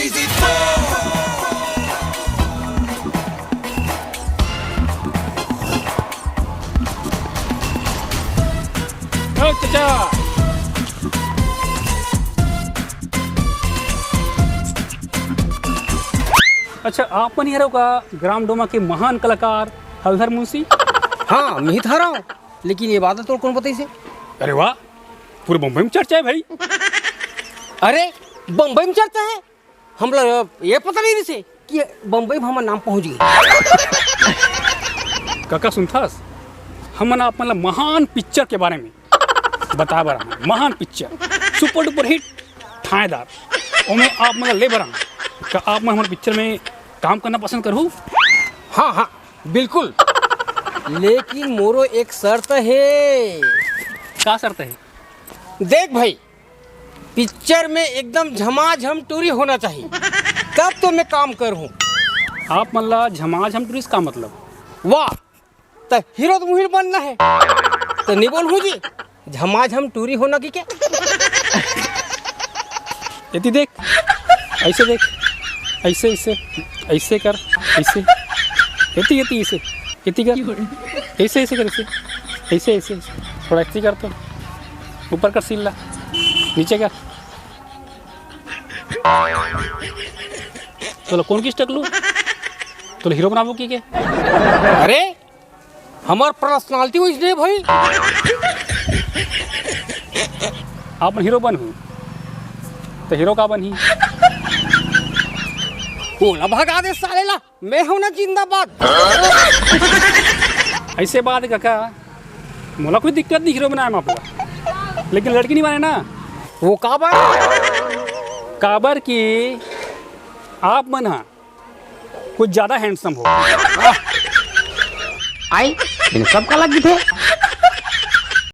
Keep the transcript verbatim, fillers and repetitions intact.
ओ चचा। अच्छा, आप मन ही हरव का ग्राम डोमा के महान कलाकार हलधर मुंशी? हाँ, मिहित हरव, लेकिन ये बात तोर कौन बताइसे? अरे वाह, पूरे बम्बई में चर्चा है भाई। अरे, बम्बई में चर्चा है? हमला ये पता नहीं रहिसे कि बम्बई में हमर नाम पहुंच गई। कका सुनथस, हमन आप मन ला महान पिक्चर के बारे में बताए बर आए हन। महान पिक्चर, सुपर डुपर हिट, ठाएदार। ओमे आप मन ला ले बर आए हन। का आप मन हमर पिक्चर में काम करना पसंद करहू? हाँ, हाँ, बिल्कुल। लेकिन मोरो एक शर्त हे। का शर्त हे? देख भाई, पिक्चर में एकदम झमाझम टूरी होना चाहिए, तब तो मैं काम करहूँ। आप मन ला झमाझम टूरी से का मतलब? वाह, त हीरो तो मुहिर बनना है, तो नहीं बोलहूँ जी, झमाझम टूरी होना कि क्या? एती देख, ऐसे देख, ऐसे, ऐसे, ऐसे कर, ऐसे, एती, एती, ऐसे, एती कर, ऐसे, ऐसे कर, ऐसे, ऐसे, ऐसे, ऐसे। थोड़ा ऐसे कर तो, ऊपर कर सील ला, नीचे कर। तोला कौन किस टकलू? तोला हीरो बनाबो कि के? अरे, हमर पर्सनालिटी वइसने भाई। आप मन हीरो बनहू, त हीरो का बनही? ओला भगा दे साले ला, मैं हूं ना जिंदाबाद। ऐसे बात हे कका, मोला कोई दिक्कत नहीं हीरो बनाए में आपला, लेकिन लड़की नहीं माने ना। वो काबर? काबर कि आप मन हा कुछ ज्यादा हैंडसम हो। आई, इन सब का लग थे।